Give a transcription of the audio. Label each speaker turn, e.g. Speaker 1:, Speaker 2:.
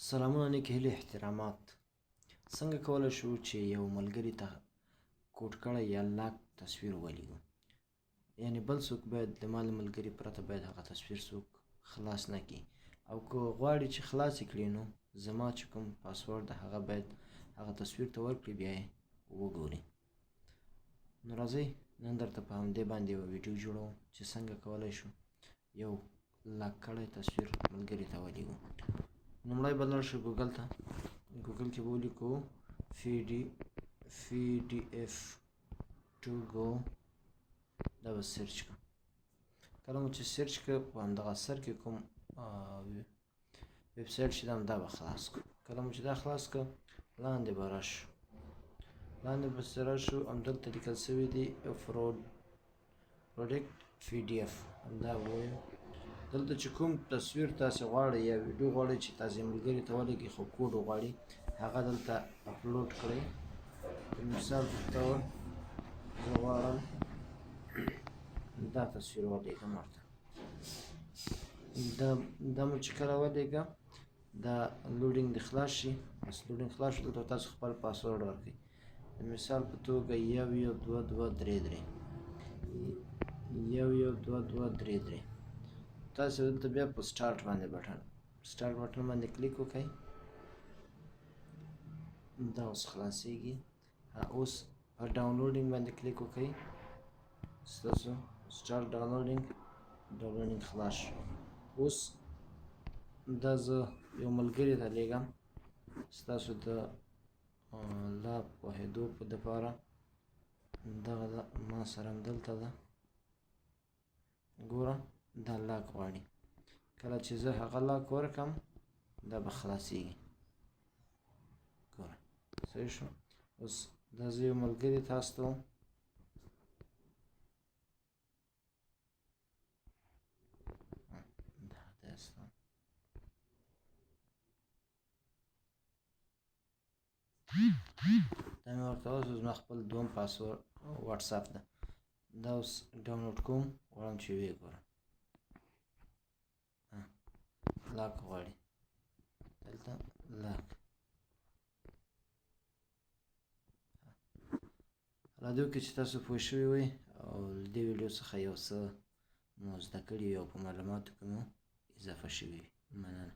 Speaker 1: سلامونه نیکې هیلې احترامات. څنګه کولی شو چې یو ملګري ته کوډ کړی یا lock تصویر ولیږو؟ یعنی بل څوک باید له ما له ملګري پرته باید هغه تصویر څوک خلاص نه کړي، او که غواړي چې خلاص یې کړي نو زما چې کوم پاسورډ ده هغه باید هغه تصویر ته ورکړي، بیا یې وګوري. نو راځئ نن درته په همدې باندې یوه ویډیو جوړوم چې څنګه کولی شو یو lock کړی تصویر ملګري ته ولیږو. لومړی به لاړ شو ګوګل ته، ګوګل کې به ولیکو PDF to go، دا به search کړو. کله مو چې search کړ په همدغه سر کې کوم ویب سایټ چې ده همدا به خلاص کړو. کله مو چې دا خلاص کړ لاندې به راشو، لاندې به راشو، همدلته لیکل سوي دي product PDF، همدا ووایو. دلته چې کوم تصویر تاسې غواړئ یا ویډیو غواړئ چې تاسې ملګري ته ولېږئ خو کوډ وغواړي هغه دلته اپلوډ کړئ. د مثال په طور زه غواړم دا تصویر ولېږم ورته. دا مو چې کله ولېږه دا loading دې خلاص شي، بس loading خلاص شو دلته تاسو خپل پاسورډ ورکړئ. د مثال په توګه 1 1 2 2 3 3، 1 1 2 2 3 3. تاسو دلته بیا په start باندې button، start button باندې کلیک وکړئ، دا اوس خلاصیږي. اوس په downloading باندې کلیک وکړئ، ستاسو start downloading، downloading خلاص شو. اوس دا زه یو ملګري ته لیږم ستاسو د لا پوهېدو په دپاره. دغه ده ما سره همدلته ده، ګوره دا lock غواړي. کله چې زه هغه lock ورکم دا به خلاصیږي. ګوره صحیح شو. اوس دا زه یو ملګري ته استوم. دا دی استوم. دا مې ورته اوس زما خپل دوم پاسورډ واتساپ ده، دا اوس ډاونلوډ کوم، غواړم چې ویې ګورم. lock غواړي، دلته lock. الله دې وکړي چې تاسو پوه شوي وئ او له دې ویډیو څخه یو څه مو زده کړي او په معلوماتو کې مو اضافه شوي وي. مننه.